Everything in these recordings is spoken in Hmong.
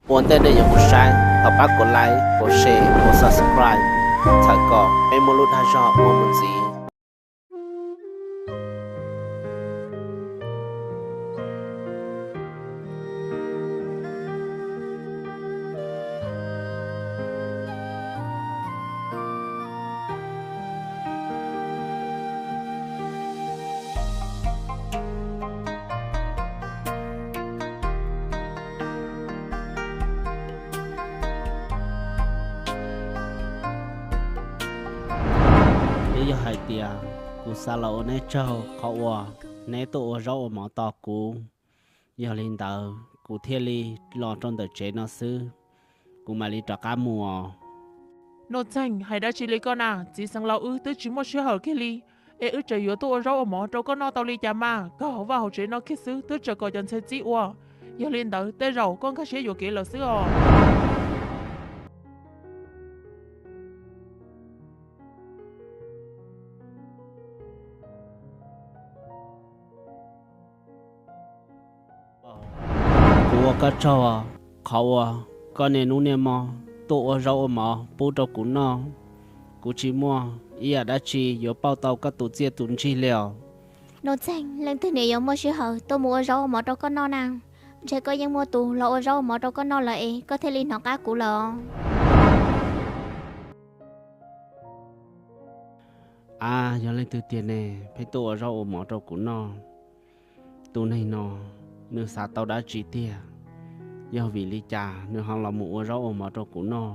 Ua ntej nej yuav mus saib, thov pab kom like, kom share, kom subscribe, txhawm kom peb muaj lub dag zog ua mus ntxiv. Twb yog hais tias kuv xav los ua neb tsaug qhov uas neb tuaj ua zaub ua mov tos kuv. Yog li ntawd kuv thiaj li los rau ntawm tsev no xwb, kuv mam li rov qab mus os. Nuj Txeeg, hais dab tsi li koj na? Txiv xeev laus wb twb tsis muaj sij hawm kiag li, es wb tseem yuav tuaj ua zaub ua mov rau koj noj tau li cas mas? Koj hauv vaj hauv tsev no kiag xwb twb tseem kom cov ntxhais txib ua. Yog li ntawd tej zaum koj nkag siab yuam kev lawm xwb os. Kuv ua koj tsaug qhov uas koj niaj hnub niaj hmo tuaj ua zaub ua mov pub rau kuv noj. Kuv tsis muaj ib yam dab tsi yuav pauj tau koj tus txiaj tus ntsig li os. Nuj Txeeg, leej twg nws yuav muaj sij hawm tuaj mus ua zaub ua mov rau koj noj na? Ntshe koj yeej muaj tus los ua zaub ua mov rau koj noj lawm es koj thiaj li hnov qab kuv lawm. Ab, yog leej twg tiag ne, pheej tuaj ua zaub ua mov rau kuv noj? Tus neeg no nws xav tau dab tsi tiag? Yog vim li cas nws ho los mus ua zaub ua mov rau kuv noj?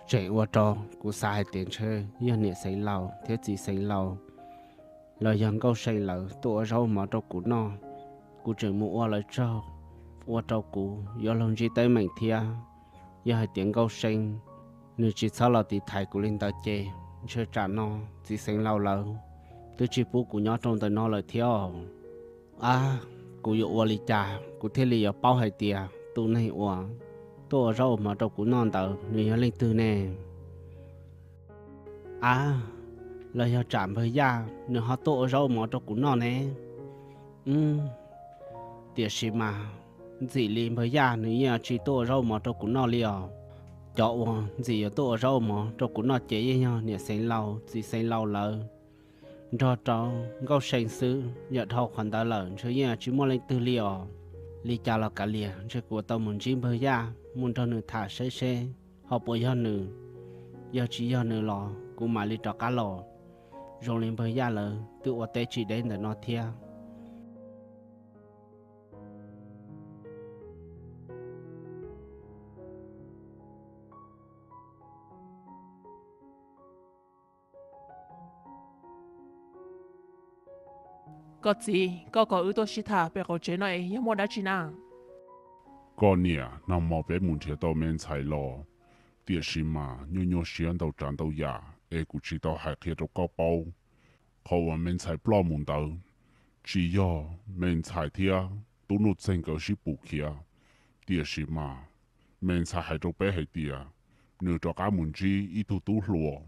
Tseem ua rau kuv xav hais tias ntshe yog niam xeev laus thiab txiv xeev laus los yog Nkauj See lawv tuaj ua zaub ua mov rau kuv noj. Kuv tseem mus ua lawv tsaug, ua rau kuv yuav luag ntsib teeb meem thiab. Yog hais tias Nkauj See nws tsis txhob los tiv thaiv kuv li ntawd ces ntshe tsam no txiv xeev laus lawv twb tsis pub kuv nyob rau ntawm no lawm thiab. Ab, kuv yuav ua li cas kuv thiaj li yuav paub hais tias tus neeg uas tuaj ua zaub ua mov rau kuv noj ntawd nws yog leej twg ne? Ab, los yog tsam npawg Yaj nws ho tuaj ua zaub ua mov rau kuv noj ne? Tiam sis mas ntxim li npawg Yaj nws yeej tsis tuaj ua zaub ua mov rau kuv noj li os. Cov uas ntxim yuav tuaj ua zaub ua mov rau kuv noj ces yeej yog niam xeev laus txiv xeev laus lawv nrog rau Nkauj See xwb. Yam dhau qhov ntawd lawm ntshe yeej tsis muaj leej twg li os. Li cas los kav liam, ntshe kuv tau mus ntsib npawg Yaj mus nrog nws tham saib seb ho puas yog nws. Yog tsis yog nws los kuv mam li rov qab los. Zoo li npawg Yaj lawv twb ua teb tsis deb ntawm no thiab. Koj txiv, koj kom wb tuaj sib tham pem qaum tsev no es yog muaj dab tsi na? Koj niam, nag hmo peb mus nrhiav tau me ntxhais los, tiam sis mas nyuaj nyuaj siab ntau tsav ntau yam es kuv tsis tau hais qhia rau koj paub. Qhov uas me ntxhais ploj mus ntawd, tsis yog me ntxhais thiab tub Nuj Txeeg nkawd sib pus khiav, tiam sis mas me ntxhais hais rau peb hais tias nws rov qab mus ntsib ib tug tub hluas,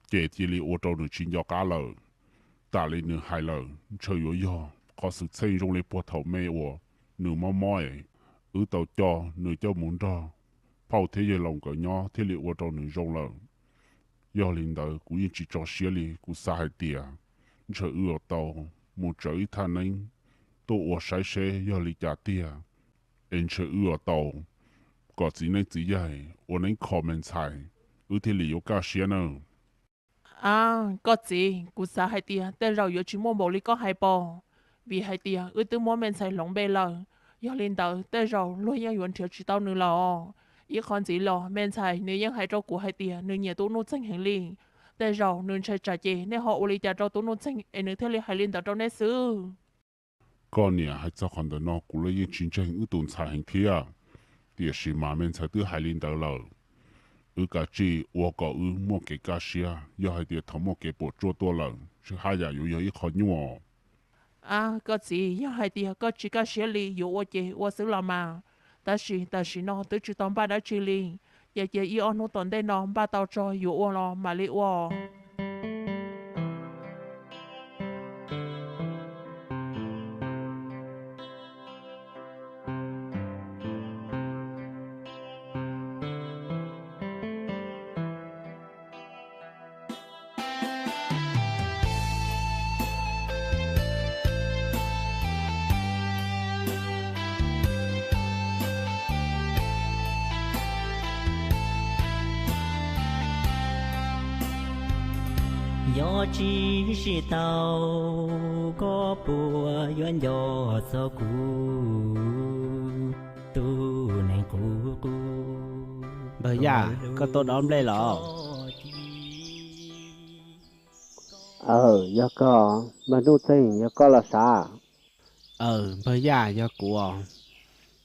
ces cia li ua rau nws tsis nco qab lawm. Tas li nws hais lawm, ntshe yuav yog qhov xwm txheej zoo li puag thaum me uas nws mob mob es wb tau coj nws coj mus nrog phauj thiab yawg laus nkawd nyob thiaj li ua rau nws zoo lawm. Yog li ntawd kuv yeej tsis tso siab li, kuv xav hais tias ntshe wb yuav tau mus tsawv ib thaj neeb tuaj ua saib seb yog li cas tiag, es ntshe wb yuav tau kom txiv neeb txiv yaig ua neeb kho me ntxhais, wb thiaj li yuav kaj siab nawb. A, koj txiv, kuv xav hais tias tej zaum yuav tsis muaj npaum li koj hais pob, vim hais tias wb twb muab me ntxhais hloov npe lawm. Yog li ntawd tej zaum luag yeej yuav nrhiav tsis tau nws lawm. Ib qho ntxiv los me ntxhais nws yeej hais rau kuv hais tias nws nyiam tub Nuj Txeeg heev li. Tej zaum nws ntshai tsam ces nej ho ua li cas rau tub Nuj Txeeg es nws thiaj li hais li ntawd rau nej xwb. Koj niam, hais txog qhov ntawm no kuv los yeej tsis ntseeg wb tus ntxhais heev thiab, tiam sis mas me ntxhais twb hais li ntawd lawm. Wb kav tsij ua kom wb muaj kev kaj siab, yog hais tias thaum muaj kev puas tsuaj tuaj lawm ntshe haj yam yuav yog ib qho nyuaj. A, koj txiv, yog hais tias koj tsis kaj siab li yuav ua ces ua xwb los mas, tab sis tam sim no twb tsis tau npaj dab tsi li, ces cia ib ob hnub tom ntej no npaj tau tso yuav ua los mam li ua. Yog tsis sib tau, koj puas yuav nco txog kuv, tus neeg qub qub? Npawg Yaj, koj tuaj dob nplej los? Aw, yog koj, npawg Nuj Txeeg, yog koj los sav? Aw, npawg Yaj, yog kuv os.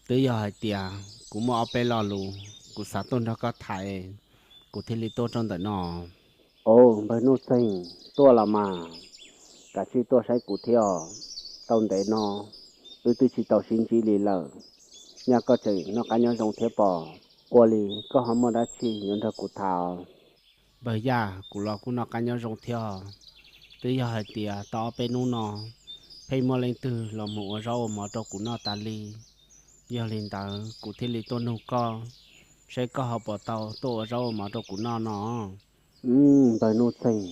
Twb yog hais tias kuv muaj ob peb lo lus kuv xav tuaj nrog koj tham, kuv thiaj li tuaj rau ntawm no. Aw, npawg Nuj Txeeg, tuaj los mas, kav tsij tuaj saib kuv thiab os. Tau ntev no wb twb tsis tau sib ntsib li lawm, nyaj koj tseem noj qab nyob zoo thiab pob? Ua li koj ho muaj dab tsi yuav nrog kuv tham? Npawg Yaj, kuv los kuj noj qab nyob zoo thiab. Twb yog hais tias tau ob peb hnub no pheej muaj leej twg los mus ua zaub ua mov rau kuv noj tas li. Yog li ntawd kuv thiaj li tuaj nug koj, saib koj ho puas tau tuaj ua zaub ua mov rau kuv noj no. Npawg Nuj Txeeg,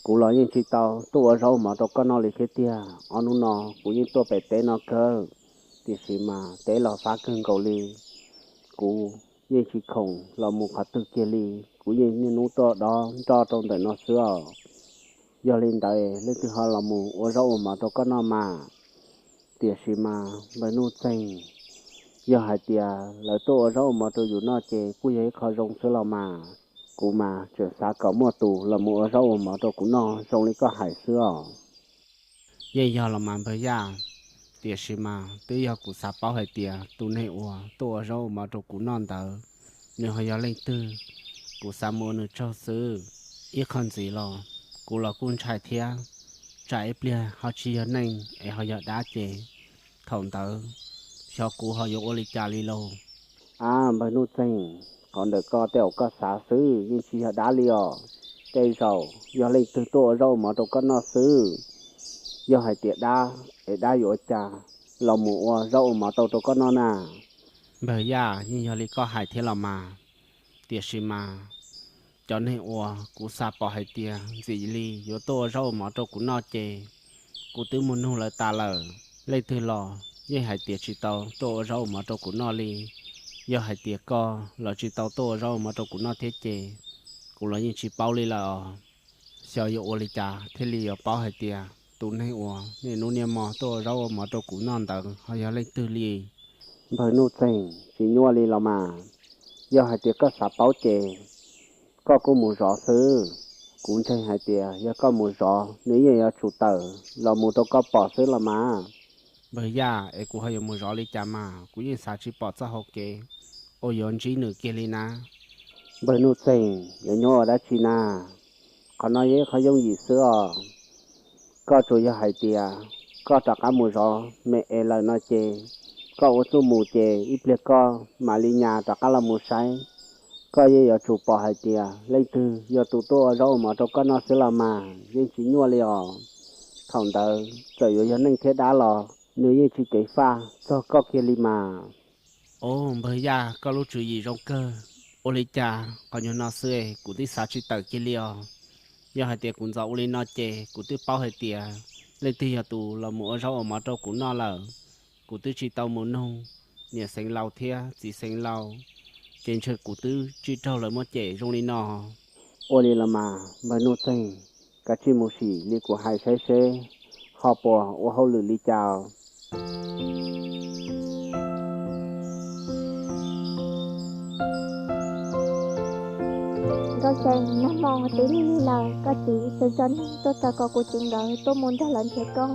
kuv los yeej tsis tau tuaj ua zaub ua mov rau koj noj li thiab tiag. Ob hnub no kuv yeej tuaj pem teb no kawg, tiam sis mas teb los fab kawg nkaus li. Kuv yeej tsis khoom los mus qhov twg kiag li, kuv yeej niaj hnub tuaj dob nroj rau ntawm no xwb os. Yog li ntawd leej twg ho los mus ua zaub ua mov rau koj noj mas? Tiam sis mas npawg Nuj Txeeg, yog hais tias lawv tuaj ua zaub ua mov rau yus noj ces kuj yog ib qho zoo xwb los mas. Kuv mas tseem xav kom muaj tus los mus ua zaub ua mov rau kuv noj zoo li koj hais xwb os. Yeej yog los mas npawg Yaj, tiam sis mas twb yog kuv xav paub hais tias tus neeg uas tuaj ua zaub ua mov rau kuv noj ntawd, nws ho yog leej twg. Kuv xav mus ua nws tsaug xwb. Ib qho ntxiv los kuv los kuj ntshai thiab, tsam ib pliag ho tsis yog neeg es ho yog dab ces thaum ntawd xyov kuv ho yuav ua li cas li lauj. Ab, npawg Nuj Txeeg, qhov ntawm koj tej zaum koj xav xwb, yeej tsis yog dab li os. Tej zaum yog leej twg tuaj ua zaub ua mov rau koj noj xwb. Yog hais tias dab es dab yuav ua cas los mus ua zaub ua mov tau rau koj noj na? Npawg Yaj, yeej yog li koj hais thiab los mas. Tiam sis mas cov neeg uas kuv xav pom hais tias ntxim li yuav tuaj ua zaub ua mov rau kuv noj ces kuv twb mus nug lawv tas lawm. Leej twg los yeej hais tias tsis tau tuaj ua zaub ua mov rau kuv noj li. Yog hais tias koj los tsis tau tuaj ua zaub ua mov rau kuv noj thiab ces kuv los yeej tsis paub li lawm os. Xyov yuav ua li cas thiaj li yuav paub hais tias tus neeg uas niaj hnub niaj hmo tuaj ua zaub ua mov rau kuv noj ntawd ho yog leej twg li. Npawg Nuj Txeeg, tsis nyuaj li los mas. Yog hais tias koj xav paub ces koj kuj mus zov xwb. Kuv ntseeg hais tias yog koj mus zov nws yeej yuav tsum tawm los mus rau koj pom xwb los mas. Npawg Yaj, es kuv ho yuav mus zov li cas mas kuv yeej xav tsis pom txoj hau kev uas yuav ntsib nws kiag li na. Npawg Nuj Txeeg, yuav nyuaj ua dab tsi na? Qhov no yog ib qho yooj yim xwb os. Koj tsuas yog hais tias koj rov qab mus zov me es lawm no ces koj ua txuj mus ces ib pliag koj mam li nyas rov qab los mus saib. Koj yeej yuav tsum pom hais tias leej twg yog tus tuaj ua zaub ua mov rau koj noj xwb los mas, yeej tsis nyuaj li os. Thaum ntawd txawm yuav yog neeg thiab dab los nws yeej tsis ceev faj txog koj kiag li mas. Au, npawg Yaj, koj lub tswv yim zoo kawg. Ua li cas qhov nyuag no xwb kuv twb xav tsis tawm kiag li os. Yog hais tias kuv ntxov ua li no ces kuv twb paub hais tias leej twg yog tus los mus ua zaub ua mov rau kuv noj lawm. Kuv twb tsis tau mus nug niam xeev laus thiab txiv xeev laus, ces ntshe kuv twb tsis raug lawv muab cem zoo li no. Ua li los mas npawg Nuj Txeeg, kav tsij mus sim li kuv hais saib seb ho puas ua hauj lwm li cas. Nkauj Xeeb, nag hmo twb lig lig lawm, koj txiv tseem tso neeg tuaj txog kom kuv txiv nkawd tuaj mus nrog lawv nrhiav koj,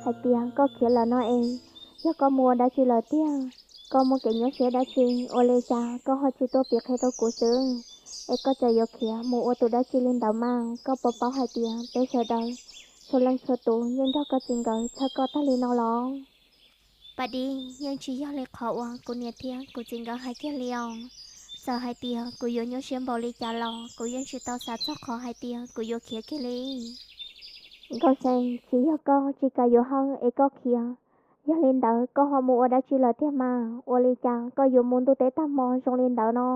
hais tias koj khiav lawm no es, yog koj mus ua dab tsi lawm tiag? Koj muaj kev nyuaj siab dab tsi? Ua li cas koj ho tsis tuaj piav qhia rau kuv xwb, es koj txawm yuav khiav mus ua tus dab tsi li ntawd mas? Koj puas paub hais tias peb sawv daws txhua leej txhua tus yeej nrog koj txiv nkawd txhawj koj tag li no los? Paj Dib, yeej tsis yog li qhov uas kuv niam thiab kuv txiv nkawd hais kiag li os. Txawm hais tias kuv yuav nyuaj siab npaum li cas los kuv yeej tsis tau xav txog qhov hais tias kuv yuav khiav kiag li. Nkauj Xeeb, tsis yog koj tsis kam yuav Hawj es koj khiav, yog li ntawd koj ho mus ua dab tsi lawm tiag mas? Ua li cas koj yuav mus ntuj teb tag hmo zoo li ntawd no?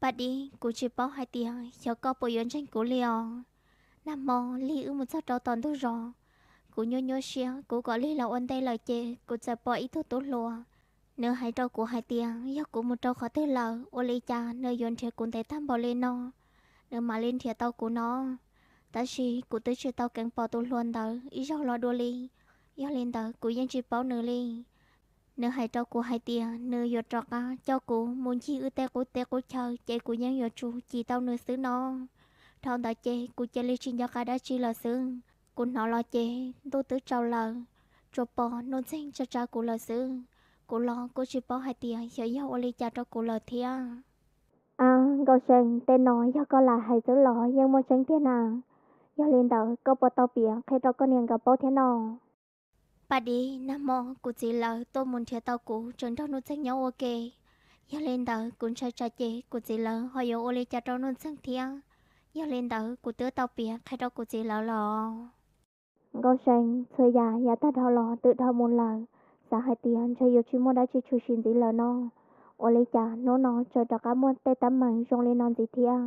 Paj Dib, kuv tsis paub hais tias xyov koj puas yuav ntseeg kuv li os. Nag hmo Lig wb mus txog rau tom ntug zos, kuv nyuaj nyuaj siab kuv kom Lig los ua ntej lawm ces kuv txawm pom ib tug tub hluas, nws hais rau kuv hais tias yog kuv mus rau qhov twg lawm ua li cas nws yuav nrhiav kuv ntev tag npaum li no, nws mam li nrhiav tau kuv no. Tab sis kuv twb tsis tau keev pom tus hluas ntawd ib zaug los dua li, yog li ntawd kuv yeej tsis paub nws li. Nws hais rau kuv hais tias nws yuav rov qab coj kuv mus ncig wb tej qub teb qub chaw ces kuv yeej yuav tsum cim tau nws xwb no. Dhau ntawd ces kuv cia li tsis nco qab dab tsi lawm xwb. Kuv hnov los ces ntuj twb tsaus lawm, tsuas pom Nuj Ntxeeg tsa tsa kuv lawm xwb. Kuv los kuj tsis paub hais tias xyov yog ua li cas rau kuv lawm thiab. Ab, Nkauj See, tej no yog koj lam hais xwb los yeej muaj tseeb tiag na? Yog li ntawd koj puas tau piav qhia rau koj niam nkawd paub thiab no? Paj Dib, nag hmo kuv txiv lawv tuaj mus nrhiav tau kuv tseem nrog Nuj Ntxeeg nyob ua ke. Yog li ntawd kuv ntshai tsam ces kuv txiv lawv ho yuav ua li cas rau Nuj Ntxeeg thiab. Yog li ntawd kuv twb tau piav qhia rau kuv txiv lawv los. Nkauj See, txhua yam yav tag dhau los twb dhau mus lawm, xav hais tias ntshe yuav tsis muaj dab tsi tshwm sim ntxiv lawm no. Ua li cas hnub no tseem rov qab muaj tej teeb meem zoo li no ntxiv thiab?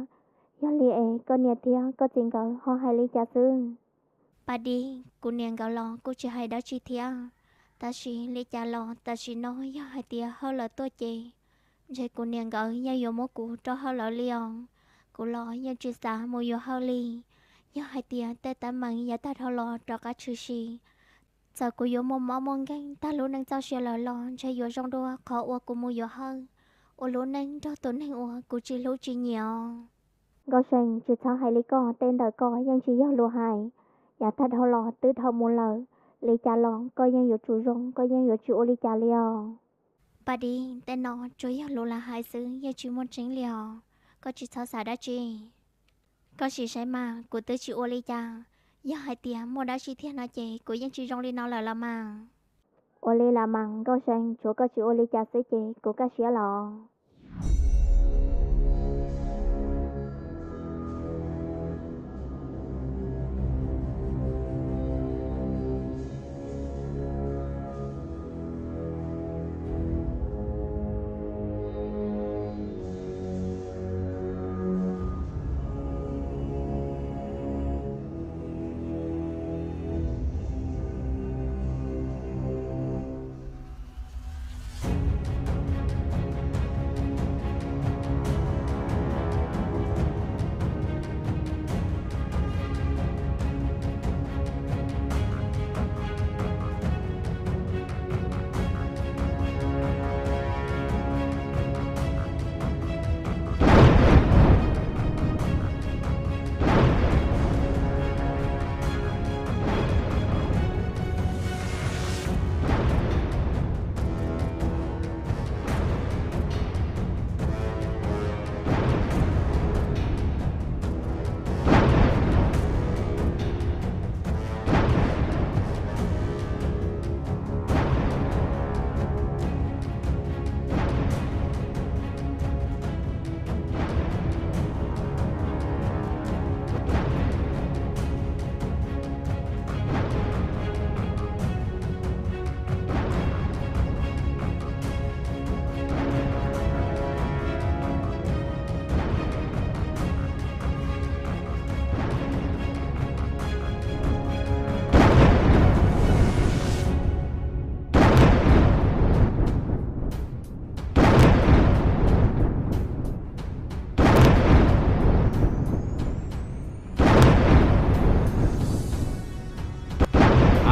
Yog li es koj niam thiab koj txiv nkawd ho hais li cas xwb? Paj Dib, kuv niam nkawd los kuj tsis hais dab tsi thiab. Tab sis li cas los tam sim no yog hais tias Hawj lawv tuaj ces ntshe kuv niam nkawd yeej yuav muab kuv rau Hawj lawv li os. Kuv los yeej tsis xav mus yuav Hawj li. Yog hais tias tej teeb meem yav tag dhau los rov qab tshwm sim, txawm kuv yuav muaj mob muaj nkeeg tag lub neej txoj sia lawm los ntshe yuav zoo dua qhov uas kuv mus yuav Hawj, ua lub neej nrog tus neeg uas kuv tsis hlub tsis nyiam os. Nkauj See, tsis txhob hais li ko, tej ntawm ko yeej tsis yog lus hais. Yav tag dhau los twb dhau mus lawm, li cas los koj yeej yuav tsum zoo, koj yeej yuav tsis ua li cas li os. Paj Dib, tej no tsuas yog lus lam hais xwb, yeej tsis muaj tseeb li os. Koj tsis txhob xav dab tsi. Koj sim saib mas, kuv twb tsis ua li cas. Yog hais tias muaj dab tsi thiab no ces kuv yeej tsis zoo li no lawm los mas. Ua li los mas Nkauj See, tsuav koj tsis ua li cas xwb ces kuv kaj siab los.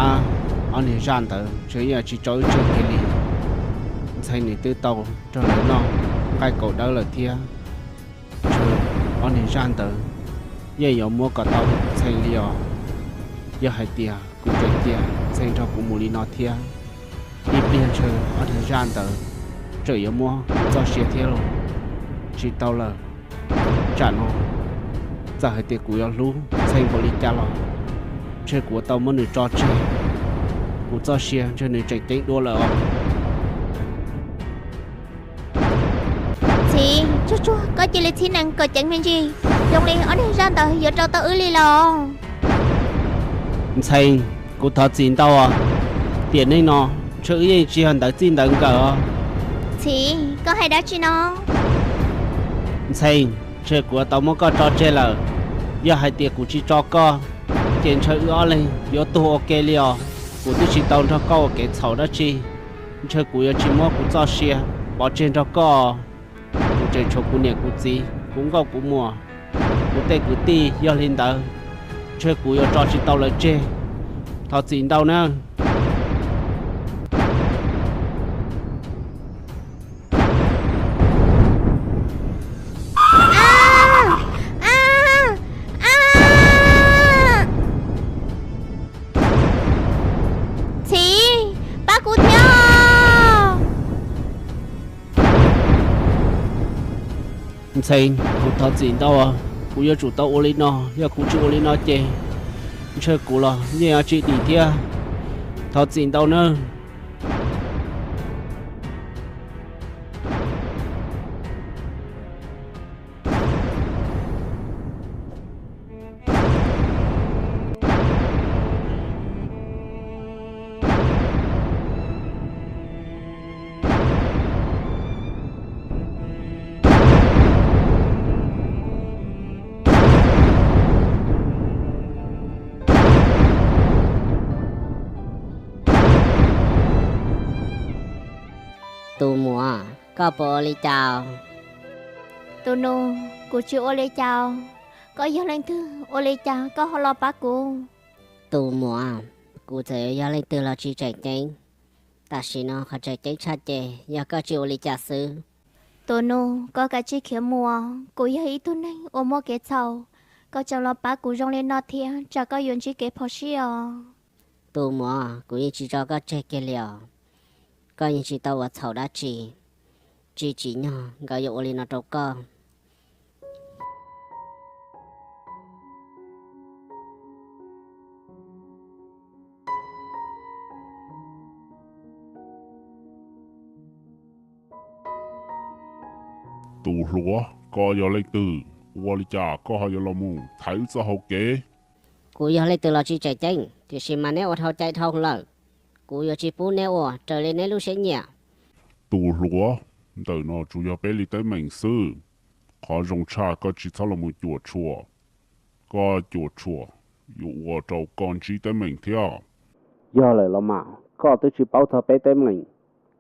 Ab, ob niag zaj ntawd ntshe yeej tsis tso wb tseg kiag li. Ntxhee nws twb tau nrog lawv noj nqaij kaum dawb lawm thiab. Ntshe ob niag zaj ntawd yeej yuav muab kom tau Ntxhee li os. Yog hais tias kuv tseem cia Ntxhee nrog kuv mus li no thiab, ib pliag ntshe ob niag zaj ntawd tseem yuav muab kuv txoj sia thiab los. Tsis tau lawm, tsam no txawm hais tias kuv yuav hlub Ntxhee npaum li cas los ntshe kuv yuav tau muab nws tso tseg. Kuv txoj sia ntshe nws tseem ceeb dua lawm os. Txiv, tsuag tsuag koj cia li txhiv nees kom ceev me ntsis, zoo li ob niag zaj ntawd yuav rau tau wb li los. Ntxhee, kuv thov txim ntau os. Tiam neej no ntshe wb yeej tsis yog ntawv txij ntawv nkawm os. Txiv, koj hais dab tsi no? Ntxhee, ntshe kuv yuav tau muab koj tso tseg lawm. Yog hais tias kuv tsis tso koj, ces ntshe wb ob leeg yuav tuag ua ke li os. Kuv twb tsis tau nrog koj ua kev txhaum dab tsi, ntshe kuv yuav tsis muab kuv txoj sia pov tseg nrog koj. Kuv tseem tshuav kuv niam kuv txiv, kuv nkauj kuv muam, kuv tej kwv tij, yog li ntawd Ntshe kuv yuav tso tsis tau lawv tseg. Thov txim ntau nawb. Txhiv, pab kuv thiab. Ntxhee, kuv thov txim ntau, kuv yuav tsum tau ua li no, yog kuv tsis ua li no ces ntshe kuv los yeej yuav tsis dim thiab. Thov txim ntau nawb. Tus muam, koj puas ua li cas? Tus nus, kuv tsis ua li cas. Koj yog leej twg ua li cas koj ho los pab kuv? Tus muam, kuv txawm yog leej twg los tsis tseem ceeb, tam sim no qhov tseem ceeb tshaj ces yog koj tsis ua li cas xwb. Tus nus, koj kav tsij khiav mus, kuv yog ib tug neeg uas muaj kev txhaum, koj tseem los pab kuv zoo li no thiab tsam koj yuav ntsib kev phom sij os. Tus muam, kuv yeej tsis tso koj tseg kiag li os. Koj yeej tsis tau ua txhaum dab tsi, tsis tsim nyog nkawd yuav ua li no rau koj. Tus hluas, koj yog leej twg? Ua li cas koj ho yuav los mus thaiv wb txoj hau kev? Kuv yog leej twg los tsis tseem ceeb, tiam sis mas neb ua dhau cai dhau lawm, kuv yuav tsis pub neb ua raws li neb lub siab nyiam. Tus hluas, ntawm no tsuas yog peb li teeb meem xwb. Qhov zoo tshaj koj tsis txhob los mus cuam tshuam. Koj cuam tshuam yuav ua rau koj ntsib teeb meem thiab. Yog lawm los mas, koj twb tsis paub txog peb teeb meem.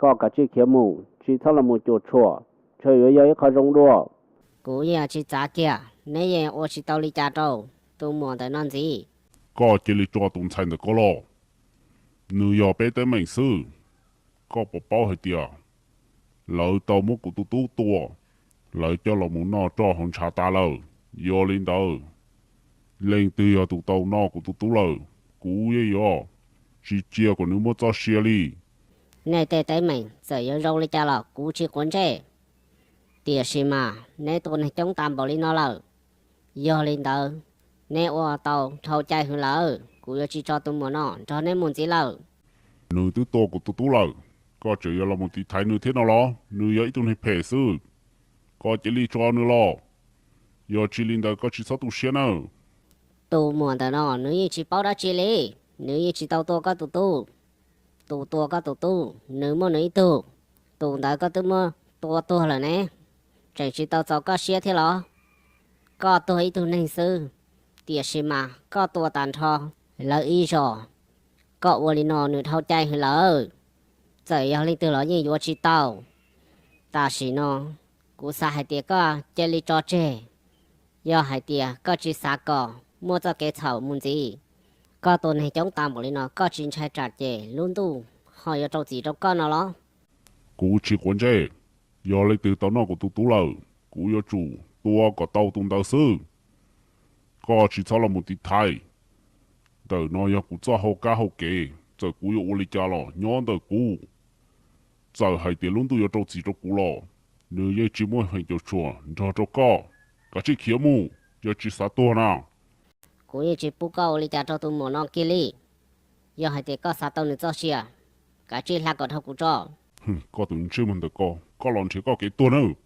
Koj kav tsij khiav mus, tsis txhob los mus cuam tshuam, ntshe yuav yog ib qho zoo dua. Kuv yeej tsis txav kiag, neb yeej ua tsis tau li cas rau tus muam ntawm no ntxiv. Koj cia li tso tus ntxhais ntawm ko los. Nws yog peb teeb meem xwb. Koj puas paub hais tias lawv tau muab kuv tus tub tua, lawv coj los mus noj roj hauv ntshav tas lawm. Yog li ntawd, leej twg yog tus tau noj kuv tus tub lawm, kuv yeej yuav tsis cia kom nws muaj txoj sia li. Nej tej teeb meem txawm yuav zoo li cas los kuv tsis quav ntsej, tiam sis mas neb tua neeg coob tas npaum li no lawm. Yog li ntawd, neb ua tau dhau cai hwv lawm, kuv yuav tsis tso tus muam no nrog neb mus ntxiv lawm. Nws twb tua kuv tus tub lawm, koj tseem yuav los mus tiv thaiv nws thiab no los? Nws yog ib tug neeg phem xwb. Koj cia li tso nws los, yog tsis li ntawd koj tsis txhob tu siab nawb. Tus muam ntawm no nws yeej tsis paub dab tsi li, nws yeej tsis tau tua koj tus tub. Tus tua koj tus tub nws muaj nws ib tug, tus ntawd koj twb muab tua tuag lawm ne, tseem tsis tau txaus koj siab thiab los? Koj tuag ib tug neeg xwb, tiam sis mas koj tua tag nrho lawv ib zos. Koj ua li no nws dhau cai hwv lawm. Txawm yog leej twg los yeej yuav tsis tau. Tam sim no kuv xav hais tias koj cia li tso tseg. Yog hais tias koj tsis xav kom muaj txoj kev txhaum mus ntxiv, koj tua neeg coob tas npaum li no koj tsis ntshai tsam ces lub ntuj ho yuav rau txim rau koj no los? Kuv tsis quav ntsej, yog leej twg tau noj kuv tus tub lawm, kuv yuav tsum tua kom tau tus ntawd xwb. Koj tsis txhob los mus tiv thaiv. Ntawm no yog kuv txoj hau kab hau kev, txawm kuv yuav ua li cas los nyob ntawm kuv. Txawm hais tias lub ntuj yuav rau txim rau kuv los, nws yeej tsis muaj feem cuam tshuam nrog rau koj. Kav tsij khiav mus, yog tsis xav tuag na. Kuv yeej tsis pub koj ua li cas rau tus muam no kiag li. Yog hais tias koj xav tau nws txoj sia, kav tsij hla kom dhau kuv tso. Koj tus ntsej muag ntawm ko, koj los nrhiav koj kev tuag nawb.